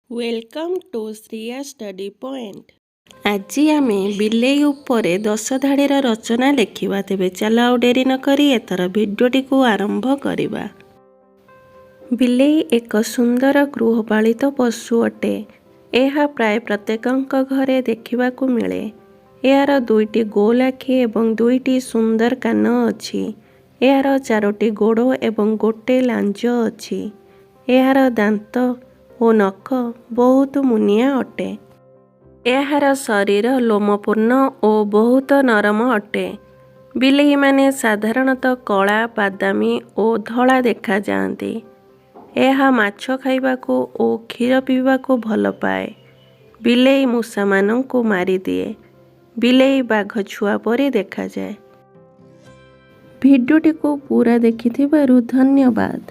Welcome to Shriya Study Point. ଆଜି ଆମେ ବିଲେଇ ଉପରେ 10 ଧାଡ଼ିର ରଚନା ଲେଖିବା। ତେବେ ଚାଲ, ଆଉ ଡେରି ନକରି ଏଥର ଭିଡ଼ିଓଟିକୁ ଆରମ୍ଭ କରିବା। ବିଲେଇ ଏକ ସୁନ୍ଦର ଗୃହପାଳିତ ପଶୁ ଅଟେ। ଏହା ପ୍ରାୟ ପ୍ରତ୍ୟେକଙ୍କ ଘରେ ଦେଖିବାକୁ ମିଳେ। ଏହାର ଦୁଇଟି ଗୋଲ ଆଖି ଏବଂ ଦୁଇଟି ସୁନ୍ଦର କାନ ଅଛି। ଏହାର ଚାରୋଟି ଗୋଡ଼ ଏବଂ ଗୋଟେ ଲାଞ୍ଜ ଅଛି। ଏହାର ଦାନ୍ତ ଓ ନଖ ବହୁତ ମୁନିଆ ଅଟେ। ଏହାର ଶରୀର ଲୋମପୂର୍ଣ୍ଣ ଓ ବହୁତ ନରମ ଅଟେ। ବିଲେଇମାନେ ସାଧାରଣତଃ କଳା, ବାଦାମୀ ଓ ଧଳା ଦେଖାଯାଆନ୍ତି। ଏହା ମାଛ ଖାଇବାକୁ ଓ କ୍ଷୀର ପିଇବାକୁ ଭଲ ପାଏ। ବିଲେଇ ମୂଷାମାନଙ୍କୁ ମାରିଦିଏ। ବିଲେଇ ବାଘ ଛୁଆ ପରି ଦେଖାଯାଏ। ଭିଡ଼ିଓଟିକୁ ପୁରା ଦେଖିଥିବାରୁ ଧନ୍ୟବାଦ।